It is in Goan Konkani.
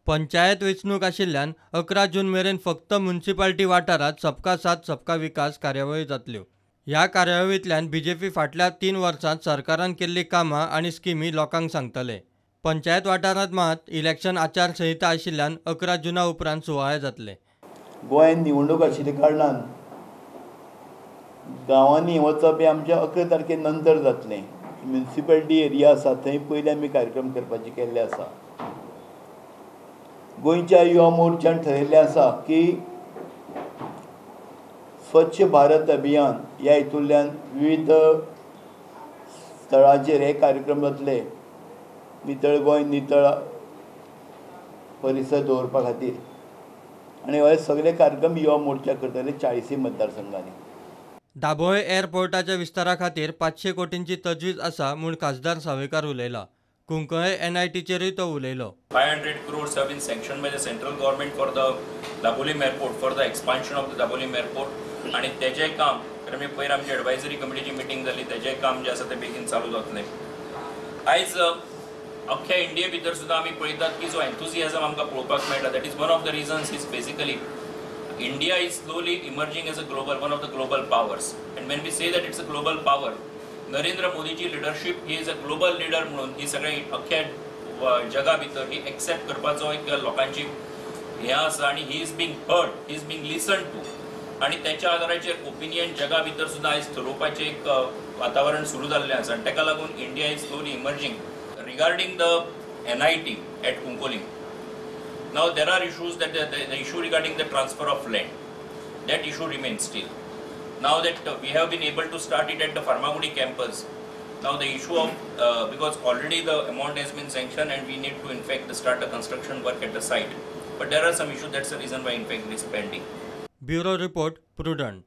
पंचायत वेंचणूक आशिल्ल्यान 11 जून मेरेन फक्त म्युनिसिपालिटी वाठारांत सबका साथ सबका विकास कार्यावळी जातल्यो. ह्या कार्यावळींतल्यान बीजेपी फाटल्या 3 वर्सांत सरकारान केल्लीं कामां आनी स्किमी लोकांक सांगतले. पंचायत वाठारांत मात इलेक्शन आचारसंहिता आशिल्ल्यान 11 जुना उपरांत सुवाळे जातले. गोंयांत निवडणूक आशिल्ल्या कारणान गांवांनी वचप हें आमच्या 11 तारखे नंतर जातलें. म्युनिसिपालिटी एरिया आसा थंय पयलीं आमी कार्यक्रम करपाचे केल्ले आसा. गोंयच्या युवा मोर्चान ठरयल्लें आसा की स्वच्छ भारत अभियान ह्या हितूंतल्यान विविध स्थळांचेर हे कार्यक्रम जातले. नितळ गोंय नितळ परिसर दवरपा खातीर आनी हे सगळे कार्यक्रम युवा मोर्चा करतले 40 मतदारसंघांनी. दाबोळे एअरपोर्टाच्या विस्तारा खातीर 500 कोटींची तजवीज आसा म्हूण खासदार सावयकार उलयला. कुंकळे एनआयटीचेरूय तो उलयलो. 500 crores have been sanctioned by the central government for the Dabolim airport, for the expansion of the Dabolim airport. आनी तेजें काम कारण पयर आमची एडवायजरी कमिटीची मिटींग जाली, तेजें काम जें आसा तें बेगीन चालू जातलें. आयज अख्ख्या इंडिये भितर सुद्दां आमी पळयतात की जो एन्थुजियाजम आमकां पळोवपाक मेळटा, that is one of the reasons is basically India is slowly emerging as a global, one of the global powers. And when we say that it's a global power, Narendra मोदीची leadership, he is a global leader म्हणून ही सगळे अख्ख्या जगा भितर ही एक्सेप्ट करपाचो एक लोकांची हें आसा आनी he is being heard, he is being listen to. आनी तेच्या आदाराचेर ओपिनियन जगा भितर सुद्दां आयज थरोवपाचें एक वातावरण सुरू जाल्लें आसा आनी ताका लागून India is slowly emerging. Regarding the NIT at Cuncolim, now there are issues that the issue regarding the transfer of land, that issue remains still. Now that we have been able to start it at the Farmagudi campus, now the issue of, because already the amount has been sanctioned and we need to in fact start the construction work at the site. But there are some issues, that's the reason why in fact it is pending. Bureau Report, Prudent.